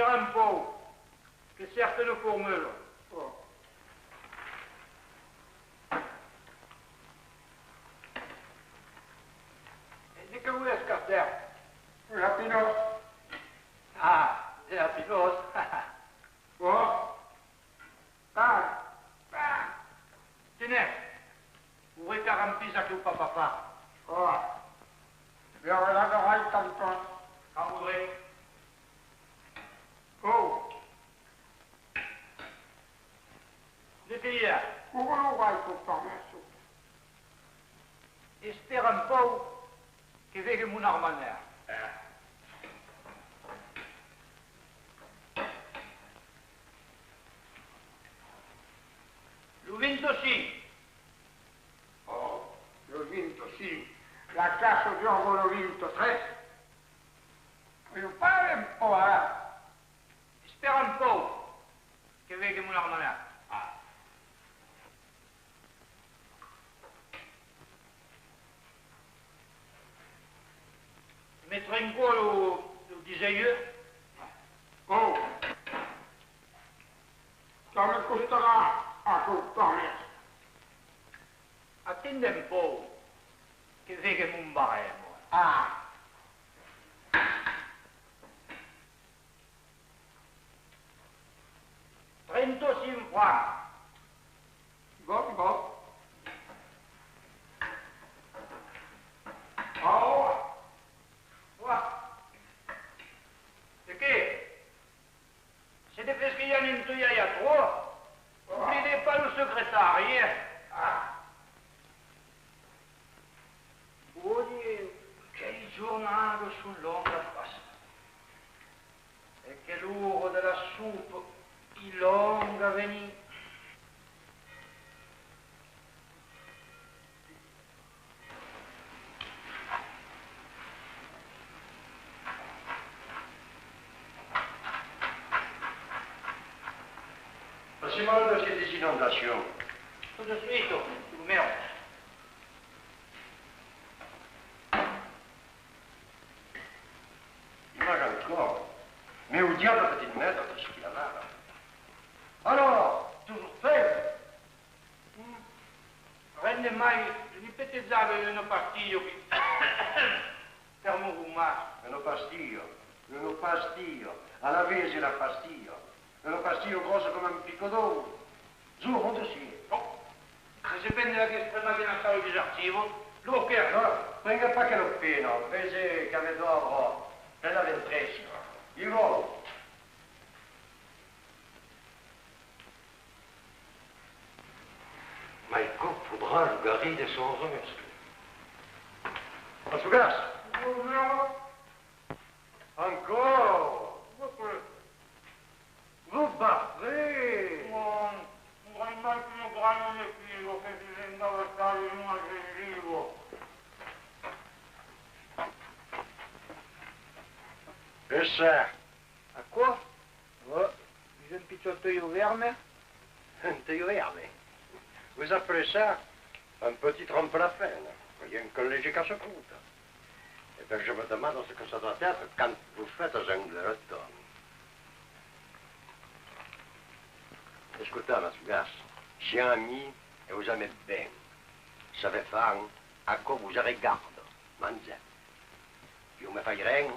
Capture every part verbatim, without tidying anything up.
Espèra un pauc, que cèrque una formula. Oh. E de qué vòles, Carter? De la pinós. Ah, de la pinós. Oh. Ah. Ah. Tenètz, voudretz qu'arremplissi aqueu papafar? Oh. Veure la garai tanplan. Quand voudretz. Oh. De qué i a? Quora lo vai portar, mèsto? Espèra un pauc que vegue mon armanièr. Lo vint-e-cinc. Oh, lo vint-e-cinc. La caça dura lo vint-e-tres. Lo pare un pauc ara. Espèra un pauc que vegue mon armanièr. Ah. Me trenca lo, lo disèit. Oh! Quant me costarà aquò tanben? Atend un pauc que vegue mon barrèm. Ah! Trenta-cinc francs. Bon, bon. Au revoir. Au revoir. De qué? Se de fes que i a un entuiat a tròp, oblide pas lo secretari, eh? Ah. Ò Dieu, que li jornadas son longas a passar. E que l'ora de la sopa i longa a venir. Passez-moi le dossier des inondations. Tout de suite, lo mèu. Imatge ancòr. Mès au diable, petit maître, qu'es-ce qu'il avale? Alors, toujours fait? Ren de mai, li petejava una pastilha qui... per mon roman. Una pastilha, una pastilha. Alavetz la pastilha. Una pastilha gròssa coma un picador. Zo, mon dossier. Bon. Se se pende aquel prèma de la sala dels archivos, lo quèrre. Non, prenga pas aquela pena, vese qu'avètz d'òbra per la ventresa. I vau. Mai quò podrà lo garir de son ròstre. Massogas! Bonjour. Ancòr! Vos barrètz! Bon, rai mai qu'una grana de quilo que se vendava estar en una gengiva. E ça? Aquò? Ò, es un pichon tuèu vèrme. Un tuèu vèrme? Vous appelez ça un petit trempe-la-faim? Rien qu'un léger casse-croûte. Eh bien, je me demande ce que ça doit être quand vous faites un gleuton. Escotatz, Massogas, siatz amics e vos ametz ben. S'avètz fam, aquò vos arregarda. Manjatz. Ieu me fai ren,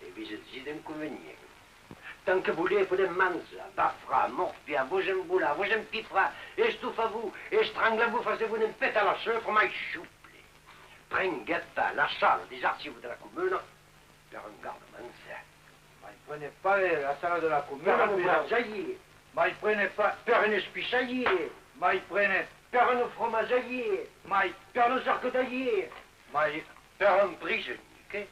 e vise-i d'inconvenient. Tant que volètz podèm manjar, bafrar, morfiar, vos envolar, vos empifrar, estofar-vos, estranglar-vos, far-vos un pet a la sufra, mai siuplèt, prenguètz pas la sala dels archivos de la comuna per un garda-manjar. Mai prenètz pas la sala de la comuna per un bojarièr. Mai prenètz pas per un espissalièr. Mai prenètz per un fromatjalièr. Mai per un charcutalièr. Mai per un prisonièr, qué?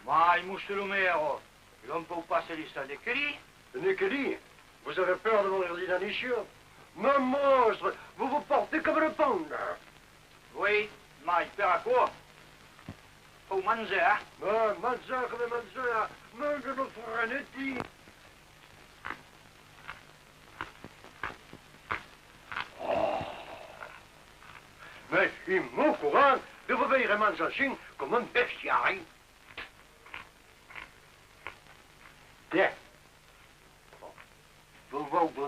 Mai, mossur lo maire, l'òm pòu pas se laissar nequelir. Nequelir? Vous avez peur de mourir d'inanition? Monstre, vous vous portez comme le panda. Oui, mai per aquò, fau manjar. Mai manjar que me manjar, manja lo frenetic. Oh! Mès es mau corrent de vos veire manjar coma un bestiari. Tiens,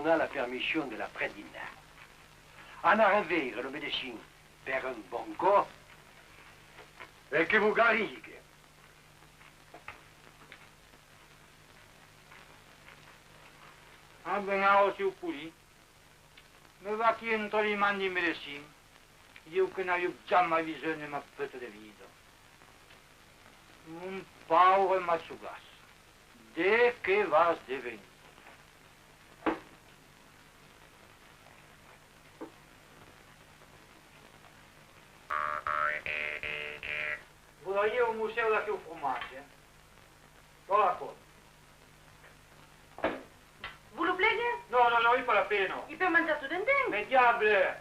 Donar la permission de la prèdina. Anarem veire lo medecin per un bon còp e que vos garrigue. Ah ben, ara siáu polit. Me vaquí entre li mans di medecin, ieu que n'aviáu jamai besonh de ma peta de vida. Mon paure Matsugasa, de que vas devenir? Voudriáu un mossèu d'aqueu fromatge, eh? Voilà, aquò. Vos lo plegue? Non, non, non, es pas la pena. I pòu manjar tot d'un temps? Mès diable!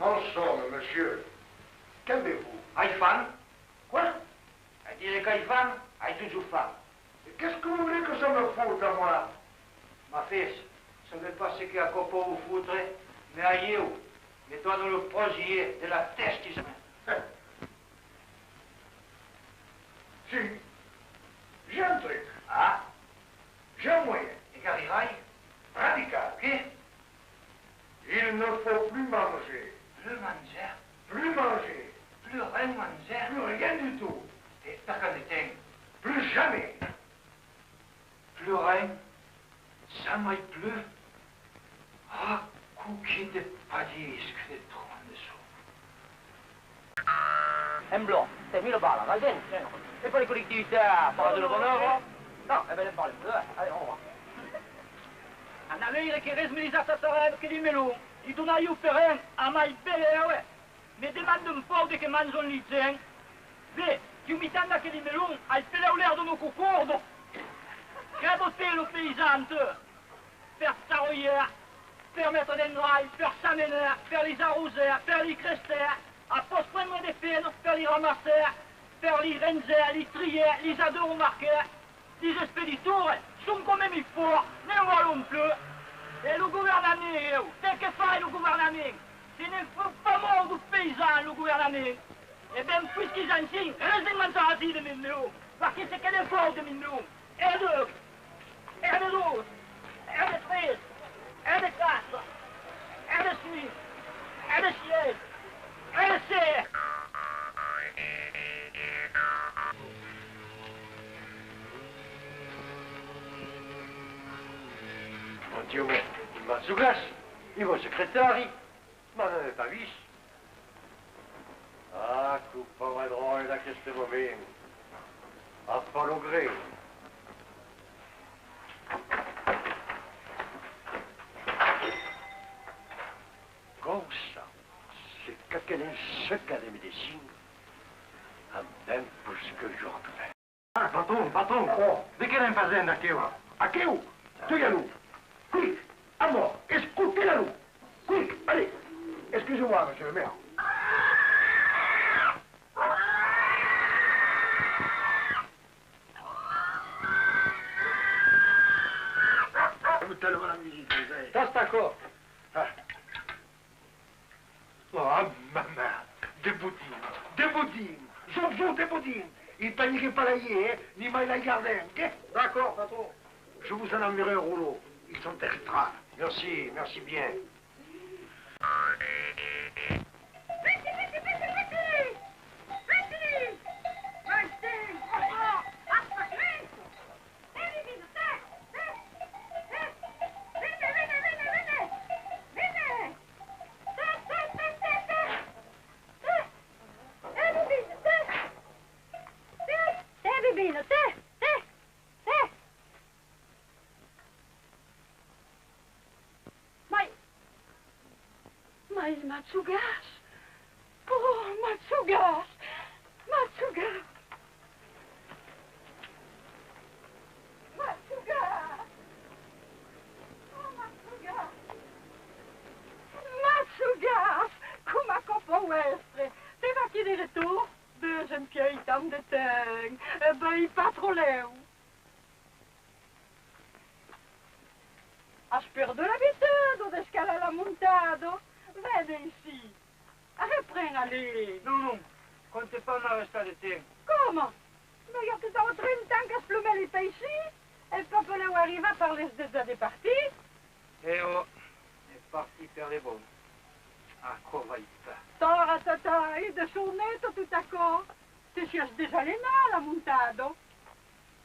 En somme, monsieur, qu'avez-vous? Ai fam. Quoi? A dire qu'ai fam, ai totjorn fam. Et qu'est-ce que vous voulez que ça me foute, à moi? Ma fes, sabe pas ce que aquò pòu vos fotre, mès a ieu, me dona lo pròsier de la tèsta. Si, j'ai un truc. Ah? J'ai un moyen. E qu'avirai? Radical. Qué? Il ne faut plus manger. Plus manger. Plus manger. Plus ren manger. Plus rien du tout. E per quant de temps? Plus jamais. Plus ren, jamai plus. Ah, coquin de palís, que de tron de son. En blanc, tres mila balas, vas-te'n? E per li collectivitats, pas de la bonne œuvre? Non, e ben, en parlem plus, eh. Allez, au revoir. Anatz veire que res me les achatarem que de melons, li donariáu per ren a mai bèl èu, eh. Me demande un pauc de que manjan li gents. Ve, qui'u mitan d'aqueli melons, ai pelèu l'èr d'una cocòrda. Crèba-te lo païsan, te! Per charriar, per metre dens rais, per chamenar, per lis arrosar, per li crestar, a pòs prendre de penas per li ramassar, per li renjar, li triar, lis adormarcar. Lis expeditors son quand mème fòrts, ne'n vòlon plus. E lo governament, ieu, tè, que fai lo governament? Se ne'n fot pas mòrt dau païsan, lo governament. E ben, puisqu'i-z-an cinc, res ne'n manjarà de mens melons, perque se queden fòrts de mens melons. E de, e de dos, e de tres, e de quatre, e de cinc, e de sièis, e de sèt. Mon Dieu, mès Matsugasa, e mon secretari, m'avèm pas vist. Ah, queu paure dròlle d'aqueste moment a pas lo grèu. Gòssa, se qu'aquel ensecat de medecin an ben pus que jorn. Ah, patron, patron, oh, de qué ne'n fasèm d'aqueu? Aqueu? Tuatz-lo! Quic! Amor, escotètz-lo! Quic! Allez! Excusez-moi, monsieur le maire. J'aime tellement la musique, vous savez. Tasta aquò! Ah. Oh, maman, de bodins, de bodins, zozos de bodins. I panigue pas l'aier, eh, ni mai l'aigarden, qué? D'accord, patron. Je vous en enverrai un rouleau. Ils sont extra. Merci, merci bien. Tè, Bibina, tè, tè, tè, tè. Mai, mai Matsugasa. Oh, Matsugasa. Matsugasa. Matsugasa. Oh, Matsugasa. Matsugasa. Coma aquò pòu èstre? Te vaquí de retorn? Desempuèi tant de temps, e ben, pas tròp lèu. As perdut l'abitud d'escalar la montada? Ven aicí, repren, allez. Non, non, compte pas m'arrestar de temps. Òme, mas i a totjorn trenta ans qu'esplume li pèis-ci, e pas pelèu arribat per les dotze de partir. E òc, es partit per de bon. Aquò vai pas. Tara, tata, es de sorneta tot aquò. Te siás desalenat a la montada.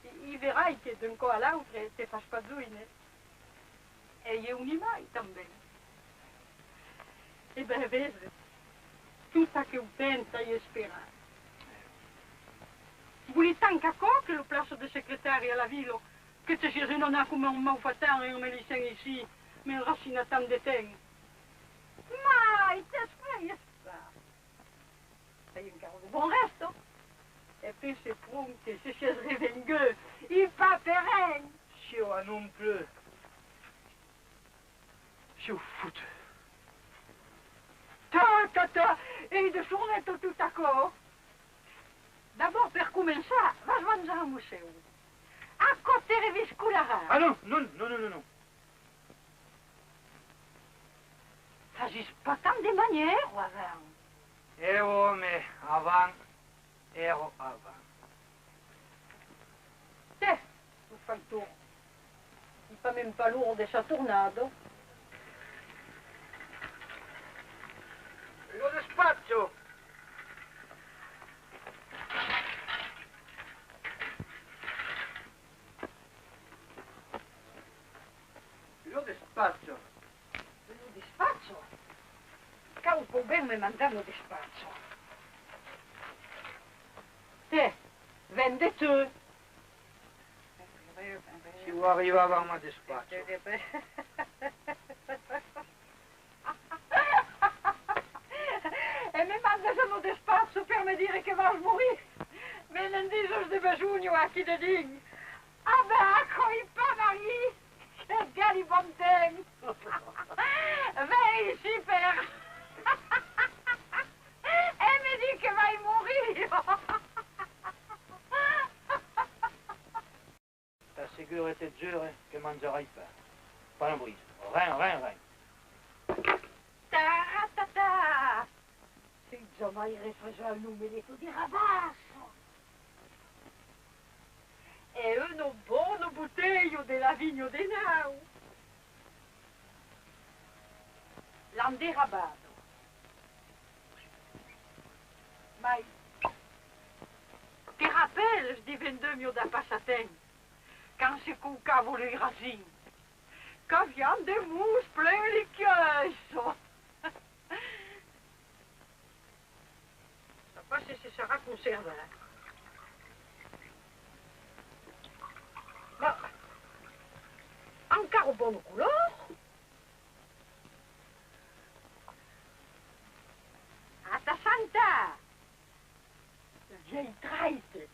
I, i verai que d'un còp a l'autre te fas pas joine. E ieu ni mai, tanben. E ben, veses, tot aqueu temps t'ai esperat. Voliás tant qu'aquò que la plaça de secretari a la vila, que te siás enanat coma un maufatant en me laissant aicí, m'enracinar tant de temps. Mai t'esperas pas. Ai encara de bòn rèsta. E pense pron que se siás revengut, es pas per ren. Siáu un oncle. Siáu fotut. Ta, ta, ta, es de sorneta tot aquò. D'abòrd, per començar, vas manjar un mossèu. Aquò te reviscolarà. Ah non, non, non, non, non, non. Fasiás pas tant de manièras avant. E òme, avant, èra avant. Tè, lo faitor, es pas mens pas l'ora de sa tornada. Lo despacho! Lo despacho. Lo despacho? Cau pas ben me mandar lo despacho. Tè, ven de tu. Siáu arribat avant ma despacho. E me mandas a lo despacho per me dire que vas morir. Me ne'n disas de besonhas aquí dedins. Ah ben, aquò es pas marrit, que gali bon temps. Ven aicí per... E me ditz que vai morir. T'assegure e te jure que manjarai pas. Pas un bris. Ren, ren, ren. Taratata! Se jamai refusar un omeleta de rabassa! E una bona botelha de la vinha de Nau! L'an derrabada. Mai te rapèlas de vendemia dab Passatemps, quand se caucava lei rasins, qu'aviam de mons plen li cuèissas? Sap pas se se serà conservat. Mas encara bona color. A ta santat, vièlh traite!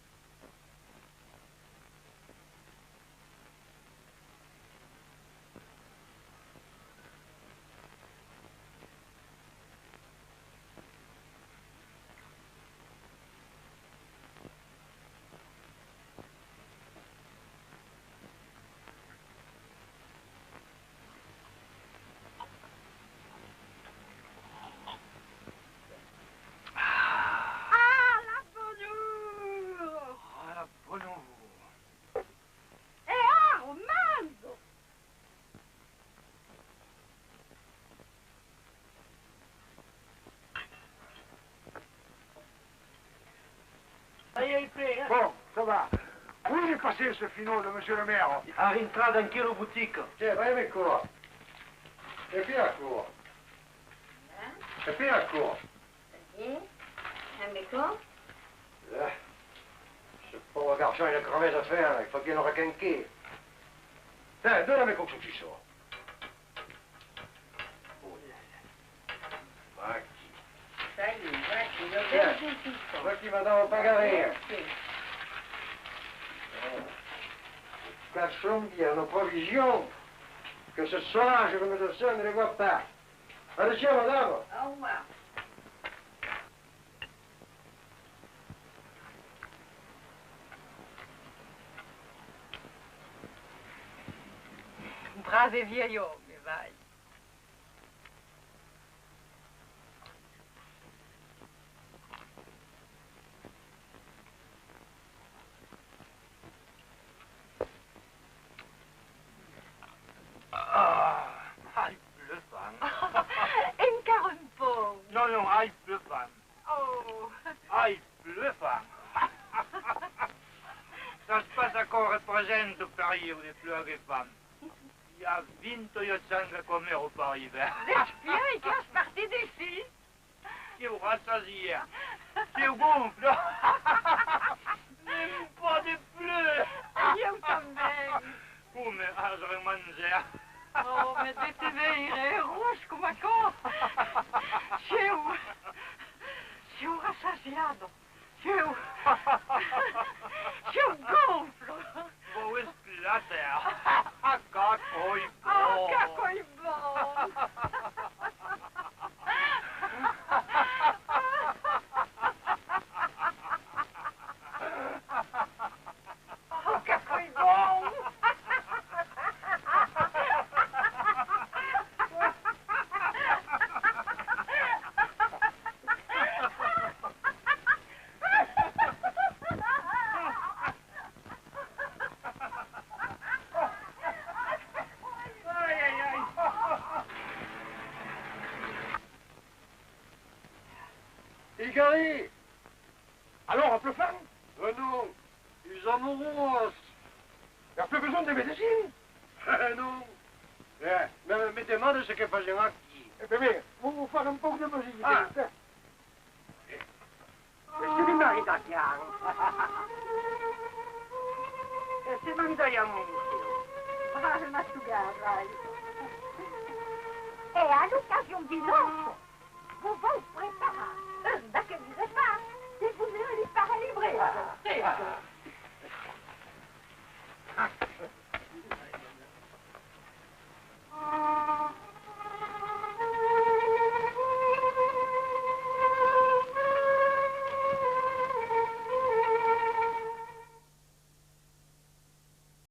Ah, la bonor! Ah, la bonor! E ara, manja! Bon, ça va. Où il est passé, ce finaud de monsieur le maire ? A rintrat dins quela botica. Tiens, vai me cor. E pia cor. E pia cor. Bien. Embecó. Eh, ce pauvre garçon, il a crevé de faim, là. Il faut qu'il nous requinque. Tiens, donne-moi quelque chose. Vaquí. Ça y est, vaquí, lo... Tiens, bèu de piton. Vaquí, madame Pagaré. Merci. Cachons bien nos provisions, que ce sauvage que nous sommes ne les voit pas. Adieu, madame. Au revoir. Brave vièlh òme, vai. Ieu de plus aguer fam. I a vint-e-uèch ans qu'aquò me reparí ben. Despièi qu'as partit d'aicí. Siáu rassasiat. Siáu gonfle. Ne'n pòde plus. E ieu tanben. Coma, as remanjat? Oh, mès de te veire roge coma aquò. Siáu, siáu rassasiada. Siáu, siáu gonfle. Vau esclatar. Qu'aquò's bon. Ah, qu'aquò's bon. Oh, qu'aquò's bon! Ai, ai, ai! Icarí! Alora, as plus fam? Eh non, es amorós. E as plus besonh de medecin? Eh non. Eh, me, me demande ce que fasèm aquí. E ben, ben, vos, vos far un pauc de musica. Ah. Eh. E se me maridariam? E se manjariam un museu? Brave mastugar, vai. E a l'ocasion de nòste, vos vau preparar un d'aqueles repars que vos li farà libre.